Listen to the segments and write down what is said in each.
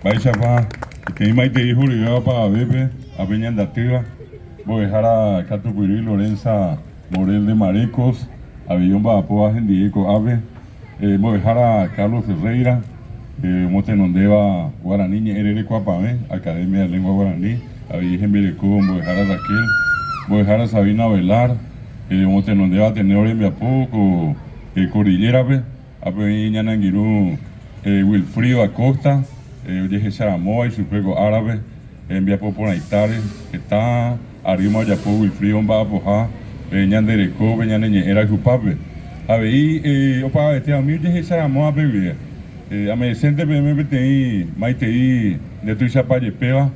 Mba'éichapa peteĩ maitei hurivéva opavavépe ápe ñandeatýva, mbo'ehára katupyry Lorenza Morel de Marecos, avei omba'apóva hendive ko'ápe, mbo'ehára Carlos Ferreira, omotenondéva Guarani Ñe'ẽ Rerekuapavẽ, Academia de Lengua Guarani, avei hembireko mbo'ehára Raquel, mbo'ehára Sabina Ovelar, omotenondéva Ateneo rembiapo ko Cordillera-pe. Ápe oĩ ñane angirũ Wilfrido Acosta, ojehecharamóva ichupe ko árape hembiapo porãitáre. Heta arýma ojapo Wilfrido omba'apoha ñande rekópe, ñane ñe'ẽ rayhupápe. Avei opavavete umi ojehecharamóva pe guive. Ame'ẽsénte peẽme peteĩ maitei nde tuichapa jepéva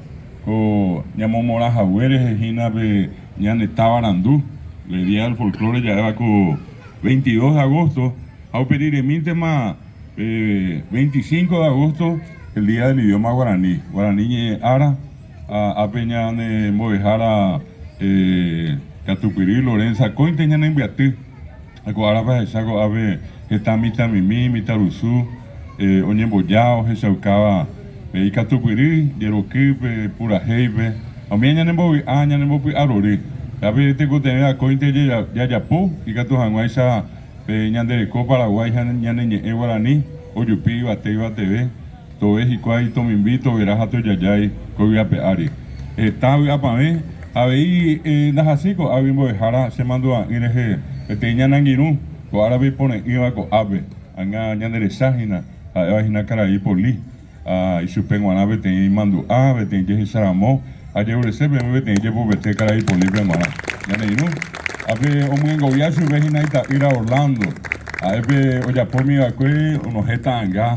ko ñamomorã hague rehe hína pe ñane táva arandu, le Día del Folklore ja'éva ko 22 de agosto ha upe riremíntema pe 25 de agosto el día del idioma guaraní, guaraní ñe'ẽ ára, ápe ñane mbo'ehára katupyry Lorenza akóinte ñanembyaty ha ko árape ahecha ko'ápe heta mitãmimi, mitãrusu oñemboja ohechaukáva pe ikatupyry jerokýpe, purahéipe ha umíva ñanembovy'a, ñanembopy'arory. Ápe tekotevẽ akóinte jajapo ikatu hag̃uáicha pe ñande reko Paraguái ha ñane ñe'ẽ guarani ojupi yvate yvateve, tove hikuái tomimbi, tovera ha tojajái ko yvy ape ári. Heta vy'apavẽ avei ndahasýi ko'águi mbo'ehára che mandu'a'ỹ rehe peteĩ ñane angirũ ko árape ipore'ỹva ko'ápe, ág̃a ñande resa hína, ha'éva hína karai Poli. Ha ichupe g̃uarã peteĩ mandu'a, peteĩ jehecharamo, ajerurese peẽme peteĩ jepopete karai Polípe g̃uarã. Ñane irũ, ápe omyengovia chupe hína ita'ýra Orlando. Ha'e pe ojapómi va'ekue onohẽ ta'anga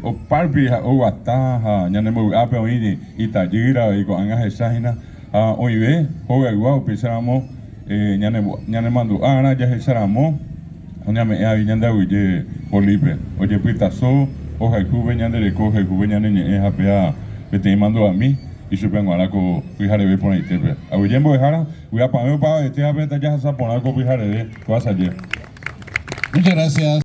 opárupi ha'e oguata ha ñanembovy'ápe oĩ itajýra avei ko'ág̃a ahecha hína ha oĩve hogaygua upéicharamo ñanemandu'arã jahecharamo. Oñame'ẽ avei ñande aguyje Polípe, ojepytaso ohayhúpe ñande reko, ohayhúpe ñane ñe'ẽ ha péa peteĩ mandu'ami ichupe g̃uarã ko pyhareve porãitépe. Aguyje mbo'ehára, vy'apavẽ opavavete ha pe tajahasa porã ko pyhareve ko asaje. Muchas gracias.